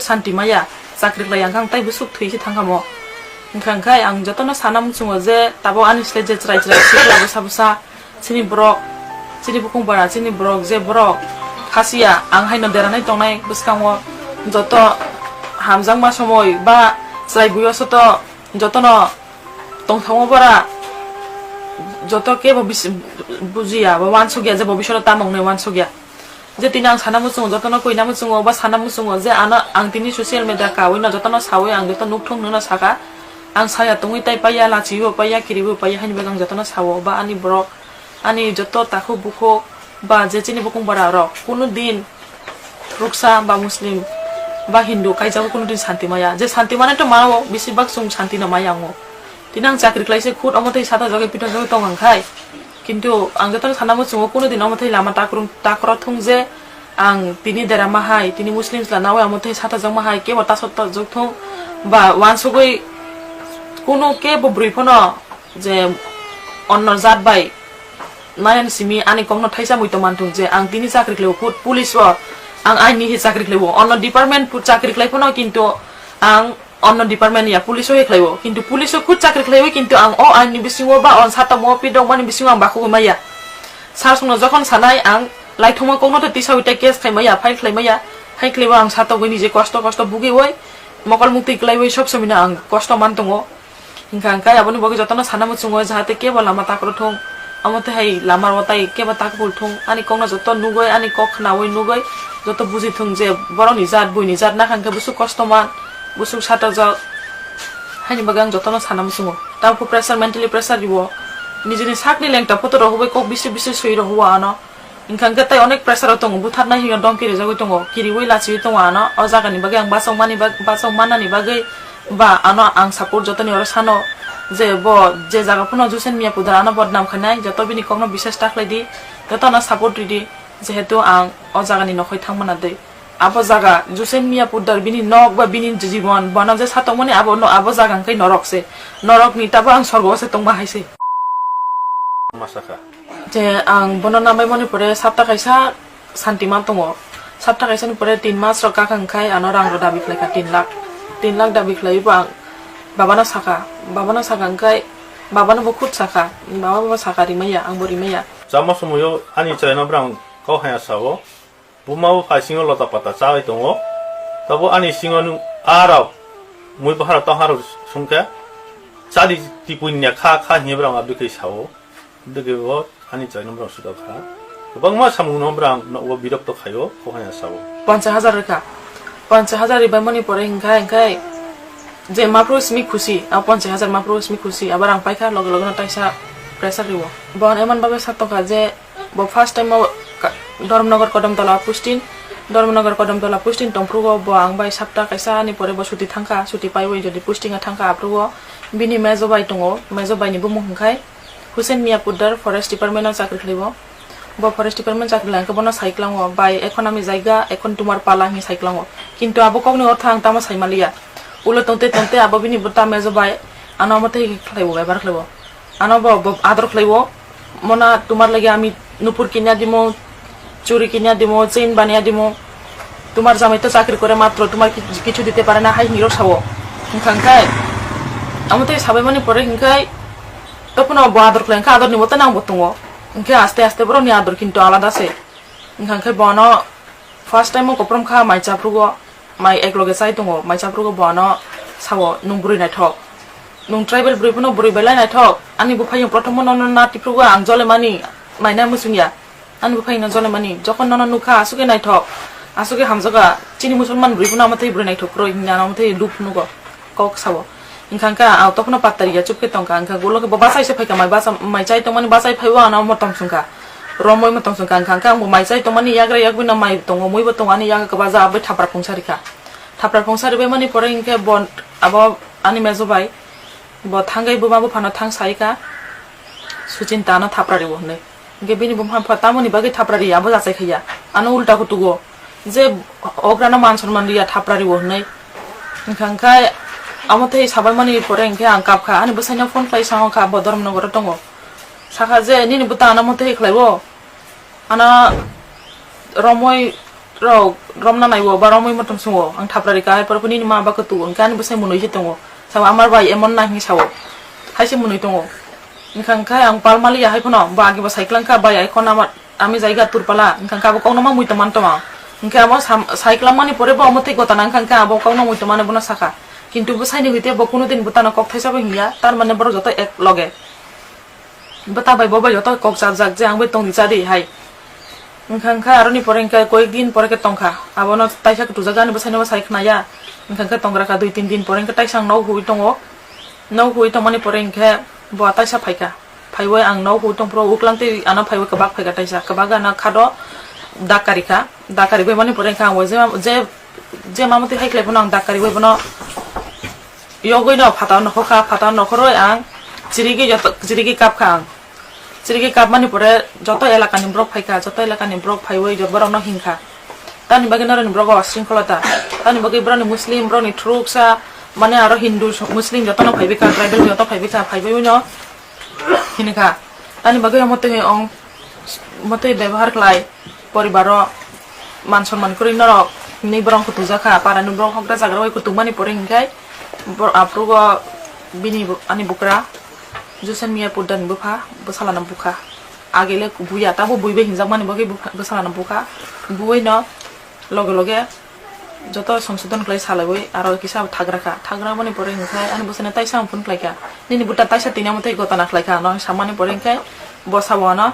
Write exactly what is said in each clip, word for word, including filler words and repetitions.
Santi maya, chakri khlai ang kha, ang tei bwswk thwi se thang kha mo. Wngkha, wngkha ang jotono sana muchungo je tabuk ani slai je chwrai chwrai sikla bwsa bwsa, chini borok, chini bukung bara, chini borok je borok khasiya, ang haino deranai tongnai bwskango joto hamjakma somoi ba chwrai buyo soto jotono tongthokma bara joto kebo bisi-, bujiya ba wansukya je bo bisoro tamo wngnai wansukya. Je tini ang sana muchungo, jotono koina muchungo, ba sana muchungo je ano ang tini social media kawi no jotono sawi ang joto nukthung hwnwi no saka. Ang saya tongwi tai paiya, lachiwi bo paiya, kiriwi bo paiya, haini bagwi ang jotono sao, ba ani borok, ani joto takhuk bukhuk, ba je chini bukung bara rok, kunu din Ruksa ba Muslim ba Hindu kaijago kunu din santi maya. Je santi mane to mao, bisi bak chwng santi no maya ango. Tini ang chakri khlai se khud omo tei sata jagwi pita jagwi tong ang khai. Kintu ang jotono sana muchungo kunu din omo tei lama takrung takro thung je ang tini derama hai, tini Muslim chwla nawi omo tei sata jagma hai kebo taso ta jok thung ba wansugwi kunu kebo bwrwi phano je onno jat bai nayan simi ani kokno thaisa mui tong manthung je ang tini chakri khlaibo, put-, police o ang aini hi chakri khlaibo, onno department put chakri khlai phano kintu ang onno department ya police o hi khlaibo, kintu police o khud chakri khlaibo, kintu ang o aini bisingo ba on satamo pidok mani bisingo ang bakhugwi maya. Sir songno jokhon sanai ang laithoma kokno to tisawi tei case khlai maya, file khlai maya, hai khlaibo ang satokgwi nije kosto kosto bugiwi mokol muktwi kwlaiwi sob somino ang kosto man tongo. Hingkha hingkha aboni bagwi jotono sana muchungo jahate kebo lama takro thung, omo tei hai lama o tai kebo takphul thung, ani kokno joto nugwi, ani kok khnawi nugwi joto buji thung je borokni jat, buini jat nakha hingkhe busuk kosto man, busuk satajak, haini bagwi ang jotono sana muchungo. Tamokhe pressure, mentally pressure riwo, nijini sakni lengta photo rohorwi kok bisi bisi swi rohorwo ano. Hingkha hingkhe tei onek pressure o tongo, butharnai hino domki rijagwi tongo, kiriwi lachiwi tongo ano. O jagani bagwi ang bachok mani bag-, bachok mannani bagwi ba ano ang support jotoni oro sano je bo je jaga phano Jusen Miya pudar ano bodnam khainai, joto bini kokno bisas ta khlai di, joto ano support ridi, jehetu ang o jagani nokhoi thangmana dei. Abo jaga Jusen Miya pudar bini nok ba bini jibon bono je satokmani abo no, abo jaga hwnkhe norok se, norokni tabo ang sorgo o se tongma hai se. Masakha. Je ang bono namai mani pore sapta kaisa santi man tongo. Sapta kaisa ni pore tin mas rok kakha wngkhai ano rang rok dabi khlaikha tin lakh. Tin lakh dabi khlaiwi bo ang babano sakha. Babano sakha wngkhai babano bo khud sakha. Baba bo sakha rimaya, ang bo rimaya. Chama somoyo ani chwraino bwrang kok haya sao. Buma bo phai singo lota pata chawi tongo. Tabo ani singo nung arok mui bahara toharo sungkhe chadi tipunya kha kha hinya bwrang abdikhe sao. Dege bo ani chwraino bwrang suda kha. Kwbangma samungno bwrang no o birokto khaio, kok haya sao. Ponchas hajar rwkha. Ponchas hajar ribaimani pore hinkha, hinkhe je mapro simi khusi, a ponchas hajar mapro simi khusi, abar ang paikha loge loge no taisa pressure riwo. Bon eman bagwi satokha je bo first time o ka-, Dharmanagar Kodamtola posting, Dharmanagar Kodamtola posting tongphrugo bo ang bai sapta kaisa ni pore bo suti thangkha, suti paiwi jodi posting a thangkha aphrugo bini mejo bai tongo, mejo bai ni bumung hwnkhai Hussein Mia Poddar forest department o chakri khlaibo. Bo forest department chakri lai khe bono sai klango, "Bai, ekhon ami jaiga, ekhon tumar pala," hinwi sai klango. Kintu abo kokni ortho ang tamo sai manliya. Ulo tongte tongte abo bini bwta mejo bai ano omo tei khlaibo, bebhar khlaibo. Ano bo, bo ador khlaibo, "Mona, tumar lagi ami nupur kinya dimo, churi kinya dimo, chain baniya dimo. Tumar jamai to chakri kore matro, tumar ki-, kichu dite pare na," hai hinwi rok sao. Hinkha hinkhe amo tei sabai mani pore hinkhe Tophano bo ador khlai kha, ador ni moto nang bo tongo. Hinkhe aste aste borok ni ador kintu alada se. Hinkha khe bono first time o koprom kha mai chaphrugo, mai ek loge chai tongo, mai chaphrugo bono sao, "Nwng bwrwi naithok. Nwng tribal bwrwi phano bwrwi belai naithok. Ani buphaiyung prothom no na tiphrugo ang jole mani, mai na muchung ya." Ani buphaino jole mani, "Jokhon nono nukha, aswk khe naithok, aswk khe hamjakha, chini musulman bwrwi phano amo tei bwrwi naithok kwrwi," hinwi ano amo tei lub nugo, kok sao. Hinkha khe ang tophano patariya, chup khe tongkha, hinkha ulo khe bo bachai se phaikha, mai bacha-, mai chai tongmani bachai phaibo ano motom sungkha, romwi motom sungkha, hinkha khe ang bo mai chai tongmani yagra yagwi no mai tongo, mui bo tongo ani yagra kwbaja, abo thapra phungsa rikha. Thapra phungsa ribai mani pore hinkhe bo abo ani mejo bai bo thangwi buma buphano thang saikha, "Suchinta ano thapra riwo," hinwi. Hinkhe bini buma pha tamoni bagwi thapra riya, abo jachai khaiya. Ano ulta kutugo je ograno man sonman riya, thapra riwo hinwi. Hinkha hinkhe amo tei sabai mani pore hinkhe ang kapkha, ani bwsaino phone khlai sangokha, bo Dharmanagar o tongo. Sakha je, "Nini bwta ano omo tei khlaibo? Ano romwi rok romna naibo ba romwi muthung sungo. Ang thapra rika hai porphoni nini ma ba kwtugo, hwnkhe ani bwsai mwnwi se tongo. Sabo amar bai emon nai hwnwi sao. Hai se mwnwi tongo. Wngkha hwnkhe ang pal maliya hai phano, bo agi bo sai klangkha, bai ai khona ma, ami jaiga turpala, wngkha hwnkhe abo kokno ma mui tongman tongma. Hwnkhe abo sam-, sai klangmani pore bo omo tei gotana wngkha hwnkhe abo kokno mui tongmani bono sakha. Kintu bwsaini hwite bo kuno din bwtano kok thaisa bo hinya, tar mane borok joto ek loge. Bwta bai bo bai joto kok chapjak je ang bai tongdi chadi hai. Wngkha, wngkha aroni pore hwnkhe koyek din pore khe tongkha. Abono taisa kwtujak ani bwsaino bo sai khnaya. Wngkha hwnkhe tongra kha dui tin din pore hwnkhe taisa ang nok huwi tongo. Nok huwi tongmani pore hwnkhe bo taisa phaikha. Phaiwi ang nok huwi tongphuru uklang tei ano phaiwi kwbak phaikha taisa. Kwbak ano khado dak karikha. Dak kariwi mani pore hwnkhe ang bo je, je, je mamotwi hai khlai phano ang dak kariwi bono yogwi no phataro nokhorkha, phataro nokhorwi ang chirigwi joto, chirigwi kapkha ang. Chirigwi kapmani pore joto elakani borok phaikha, joto elakani borok phaiwi borokno hinkha. Tamni bagwi norokni borok o shringkholata. Tamni bagwi borokni Muslim, borokni thuruksa, mane aro Hindu, Muslim jotono phaiwi kha, tribal joto phaiwi kha, phaiwi no hinkha. Tamni bagwi omo twi ong, omo twi bebohar khlai. Poribaro man sonman kwrwi norok hinwi borok kutugjak kha, parani borok hokra jagra bai kutukmani pore hinkhe bor-, aphuru o bini bu-, ani bukra Jusen Miya Pudda ni bupha bwsalano bukha. Agele buya, tabo bui bai hinjakmani bagwi bupha, bwsalano bukha. Buwi no loge loge joto songsodon khlai salaiwi aro kisa thagra kha. Thagra mani pore hinkhe ani bwsano taisa ang phone khlai kha. Nini buta taisa tini amo tei gotana khlai kha, ano samani pore hinkhe bo sabo ano.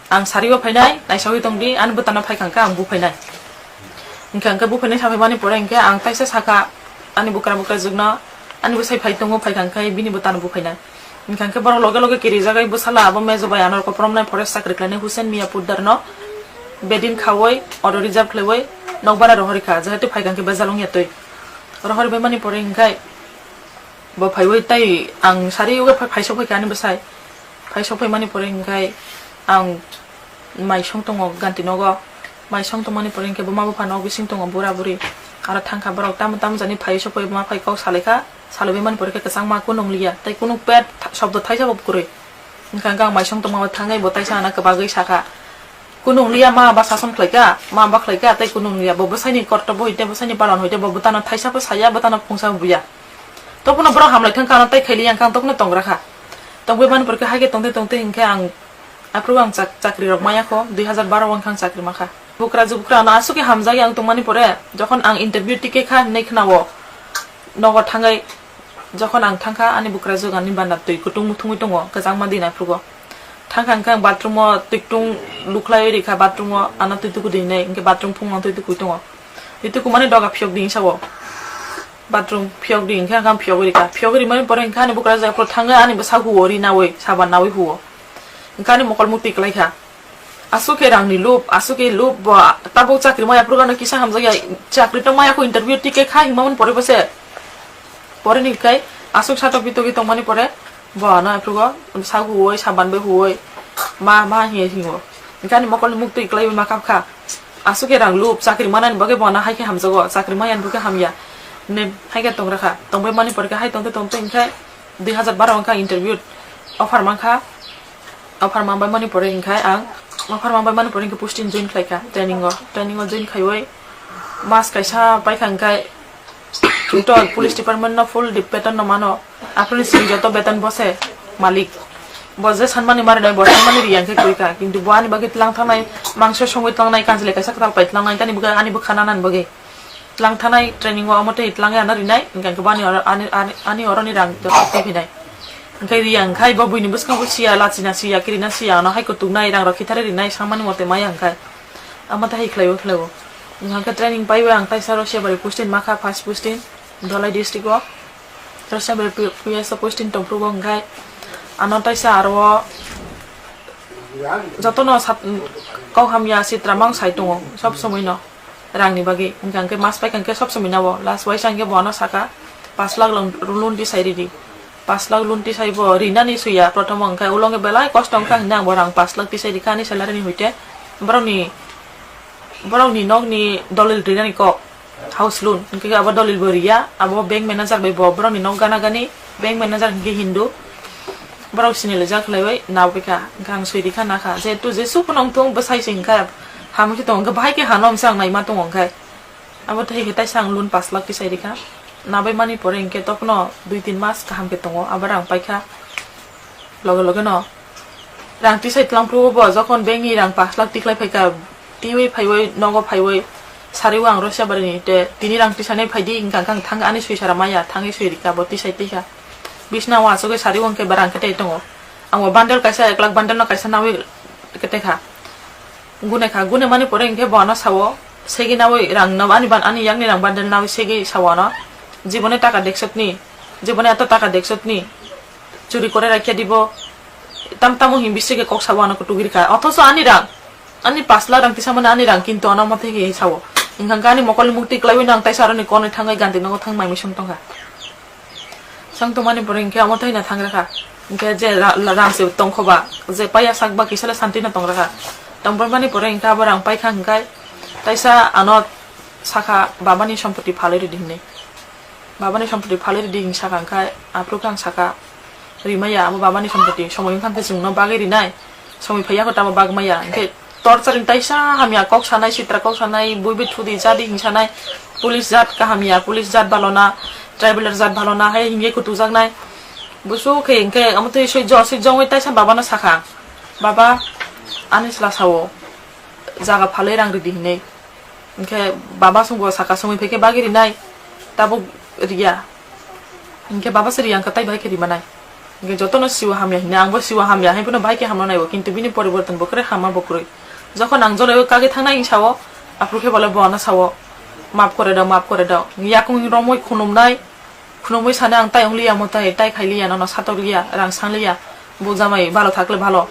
Ang sariwi phainai, naisagwi tongdi, ani bwtano phaikha hwnkhe ang buphainai. Hwnkhe, hwnkhe buphainai saphaimani pore hwnkhe ang taisa sakha ani bukra bukra jwkno, ani bwsai phai tongo, phaikha hwnkhe bini bwtano buphainai. Hwnkhe, hwnkhe borok loge loge kirijagwi bwsala abo mejo bai ano kopromnai forest chakri khlainai Hussein Miya Puddarno bedin khaui auto reserve khlaiwi nokbar rohorikha, jehetu phaikha hwnkhe bejal wngya twi. Rohorbaimani pore hwnkhe bo phaiwi tei ang sariwi phai-, phaisok phaikha ani bwsai. Phaisok phaimani pore hwnkhe ang maisong tongo ganti nogo. Maisong tongmani pore hwnkhe buma bupha nok bising tongo bura buri. Aro thangkha borok tamo tamo jani phaisok phai buma phai kok salaikha. Salaibaimani pore khe kwchangma kunu wngliya. Tei kunu pet tha-, sobdo thaisa bo kwrwi. Wngkha hwnkhe ang maisong tongma thangwi bo taisa ano kwbagwi sakha. Kunu wngliya ma ba sason khlaikha, ma ba khlaikha, tei kunu wngliya. Bo bwsaini kortobo hoite, bwsaini palan hoite, bo bwtano thaisa bo saya, bwtano phungsa bo buya. Tobwno borok hamlai thangkha, ano tei khailiya wngkha, ang tobwno tongra kha. Tongwi mani pore khe hai khe tongtwi tongtwi hinkhe ang aphuru ang chak-, chakri rok maya kho, dui hazar baro o wngkha ang chakri makha. Bukra jubukra ano aswk khe hamjakya ang tongmani pore, jokhon ang interview tikhe kha hinwi khna-o, nogo thangwi jokhon ang thangkha, ani bukra jwk ani banda twi kutung muthungwi tongo, kwchangma din aphuru o. Thangkha hinkhe ang bathroom o twi kutung lukhlaiwi rikha, bathroom o ano twi tuku di hinwi, hinkhe bathroom phungo ang twi tukui tongo. Twi tukumani doga phiyok di hinwi sao. Bathroom phiyok di hinkhe ang phiyogwi rikha. Phiyogwi rimani pore hinkhe ani bukra jwk aphuru thangwi ani bwsa huo, ri naui, saban naui huo. Hinkhe ani mokol mukti kwlai kha. Aswk khe rangni lob, aswk khe lob bo tabuk chakri maya phuru ano kisa hamjakya, chakri tong maya kho interview tikhe kha himamani pore bo se. Pore ni khai aswk satok bitogwi tongmani pore bo ano aphuru bo sagu huoi, saban bai huoi, ma, ma hiye hingo. Hinkhe ani mokol ni muktwi kwlaiwi ma kap kha. Aswk khe rang lob, chakri manani bagwi bo ano hai khe hamjago, chakri maya ni bagwi hamya. Ne hai khe tongra kha, tongbai mani pore khe hai tongtwi tongtwi hinkhe dui hazar baro wngkha interview offer mankha. Offer manbai mani pore hinkhe ang, offer manbai mani pore hinkhe posting join khlaikha training o. Training o join khaiwi mas kaisa paikha hinkhe to police department no full de-, beton no mano. Aphuru ni simi joto beton bose malik. Bo je sanmani mari nai, bo sanmani riya hinkhe kwrwi kha. Kintu bo ani bagwi tlang thangnai, mangso songwi tlangnai, kanchilai kaisa kwtal pai tlangnai, tani bagwi ani bwkha nanani bagwi. Tlang thanai training o omo tei tlang ya na rinai, hingke ang kebo ani oro, ani, ani, ani oro ni rang joto twi phinai. Hingke riya hingke bo buini bwskango siya, lachina siya, kirina siya, ano hai kutuk nai rang rok khithari rinai, samani mote maya hingke. Amo tei hai khlai o, khlai o. Hingke training pai o ang taisa Rosiabari posting makha, first posting, Dholai district o. Rosiabari P-, P S o posting tongphuru bo hingke. Ano taisa aro o jotono sat-, kok hamya sitra mang sai tongo, sob somoi no. Rangni bagwi. Hingkha hingke mas paikha hingke sob somoi nabo. Last waisa hingke bo ano saka, "Pash lakh loan tisai ridi." Pash lakh loan tisai bo rinani suya, prothom hingke ulo hingke belai kosto hingkha hingke ang bo rang pash lakh tisai rikha ani salary ni hoite. Borokni, borokni nokni dolil rinani kok, house loan. Hingke abo dolil bo riya, abo bank manager bai bo borokni nok gana gani, bank manager hingke Hindu. Borok sinilaijak khlaiwi nabaikha, hingkha ang swi rikha nakha, jehetu jesu phano wngthung bwsai se hingkha, Hamwi khe tongo, hwnkhe bahai khe hano hwnwi se ang naima tongo hwnkhe. Abo tei hwnkhe taisa ang loan pash lakh tisai rikha. Nabai mani pore hwnkhe tokno dui tin mas kaham khe tongo, abo rang paikha. Loge loge no rang tisai tlang phuru bo, jokhon bank ni rang pash lakh tiklai phaikha, twiwi phaiwi nogo phaiwi sariwi ang Rosia barini te tini rang tisanai phaidi hwnkha hwnkhe ang thang ani sui sara maya thangwi sui rikha bo tisai tikha. Bisna o achugwi sariwi hwnkhe ba rang khe tei tongo. Ang bo bundle kaisa ek lakh bundle no kaisa nawi khe tei kha. Gune kha, gune mani pore hwnkhe bo ano sao, segi nawi rang no, ani ban-, ani yakni rang bundle nawi segi sao ano, "Jibone taka deksotni, jibone eto taka deksotni, churi kore rakhe dibo," tam tamo himbi sege kok sao ano kutugi rikha. Othoso ani rang, ani pash lakh rang tisa mani ani rang, kintu ano omo theke sao. Hwnkha hwnkhe ani mokolni mukti kwlaiwi no ang taisa aroni konwi thangwi ganti nogo thang mai misong tongkha. Sang tongmani pore hwnkhe omo thaino thang rakha. Hwnkhe je ra-, la-, rang se tongkho ba, je paiya sak ba kisa le santi no tong rakha. Tongpor mani pore hwnkhe abo rang paikha hwnkhe taisa ano sakha, "Babani sompoti phalwi ridi," hinwi. "Babani sompoti phalwi ridi," hinwi sakha hwnkhe aphuru khe ang sakha, "Rimaya, abo babani sompoti, somoi wngkha hwnkhe chwngno bagwi rinai." Somoi phaiya kho tamo bagmaya. Hwnkhe torturing taisa hamya kok sanai, sitra kok sanai, buibi thudi jadi hing sanai, police jat kaham ya, police jat balona, tribal jat balona hai hingye kutujaknai. Busu khe hwnkhe omo twi soi jo, soi jongwi taisa babano sakha, "Baba, ani chwla sao, jaga phalwi rang ridi," hinwi. Hwnkhe baba songbo saka songwi phaikhe bagwi rinai, tabuk riya. Hwnkhe baba se riya wngkha, tai bahai khe rimanai. Hwnkhe jotono siwa hamya hinwi, angbo siwa hamya hai phano bahai khe hamno naibo, kintu bini poriborton bo kwrwi hamma bo kwrwi. Jokhon ang joloi o kagwi thangnai hing sao, aphuru khe bole bo ano sao, "Map kore dao, map kore dao." Yakung romwi khunumnai, khunumwi sanai, "Ang tai wngliya mo tai, tai khailiya, nono satokliya, rang sangliya, bo jamai balo thakle balo."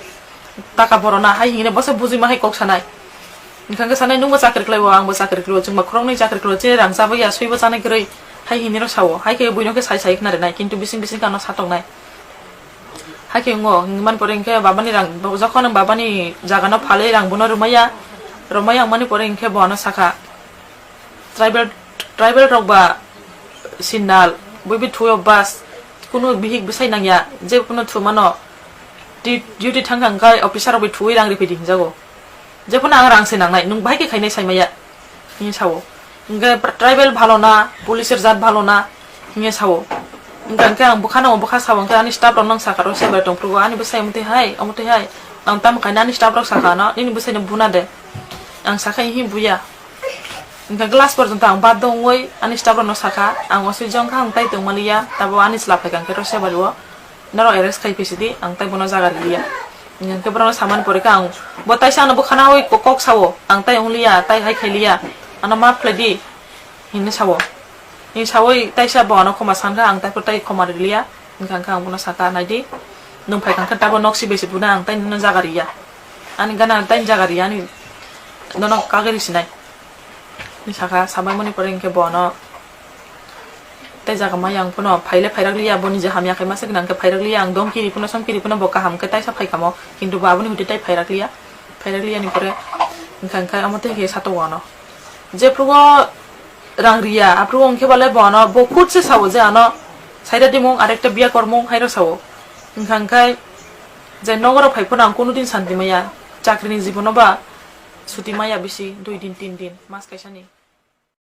Taka borona hai hingre bosa bujima hai kok sanai. Hwnkha khe sanai, "Nwngbo chakri khlaibo, angbo chakri khlaibo, chwngba khoroknwi chakri khlaibo, chini rang chabwi ya, swibo chanai kwrwi," hai hinwi rok sao. Hai khe buino khe sai sai khna rinai, kintu bising bising khe ano satoknai. Hai khe wngo, hwnwi mani pore hwnkhe babani rang, jokhon ang babani jagano phalwi rang bono rwmaya, rwmaya wngmani pore hwnkhe bo ano sakha, "Tribal, tribal rok ba signal, buibi thuyo bus, kunu bihik bwsai nangya, je kunu thumano, di-, duty thangkha hwnkhe officer rok bai thuwi rang riphaidi hinjago. Je phano ang rang se nangnai, nwng bahai khe khainai saimaya," hinwi sao. Hwnkhe tribal bhalo na, police er jat bhalo na, hinwi sao. Hwnkha hwnkhe ang bwkhano bwkha sao, hwnkhe ani staff rok nang sakha rw se bai tongphuru, ani bwsai omo twi hai, omo twi hai. Ang tamo kainwi ani staff rok sakha ano, "Nini bwsaino buna de." Ang sakha, "Ihi buya." Hwnkhe glass porjonto ang baddho wngwi ani staff rokno sakha, "Ang osui jongkha, ang tai tongmaliya, tabo ani chwla phaikha hwnkhe rw se bai o." Norok arrest khai phi sidi, ang tai bono jaga riliya. Hwnkhe borokno samani pore khe ang, bo taisa ano bwkhana oi ko-, kok sao, "Ang tai wngliya, tai hai khailiya, ano maaf khlai di," hinwi sao. Hinwi saui taisa bo ano khoma sankha, ang tai phuru tai khoma riliya. Hwnkha hwnkhe ang bono sakha, "Nai di, nwng phai kha khe tabo nok si bai se buna, ang tai nono jaga riya. Ani gana tai jaga riya, ani nono kagwi rw sinai." Hinwi sakha, samani pore hwnkhe bo ano tai jaga maya ang phano phaile phairak liya, bo nije hamya khai masa gwnang khe phairak liya, ang dom kiri phano som kiri phano bo kaham khe taisa phai kamo, kintu bo aboni hwtwi tai phairak liya, phairak liya ni pore hwnkha hwnkhe omo tei khe satok o ano. Jephrugo rang riya, aphrugo hwnkhe bale bo ano bo khud se sao je ano saida dimung arekta biya kormung hairo sao. Hwnkha hwnkhe je nogoro phai phano ang kunu din santi maya, chakri ni jibono ba suti maya bisi dui din tin din mas kaisa ni.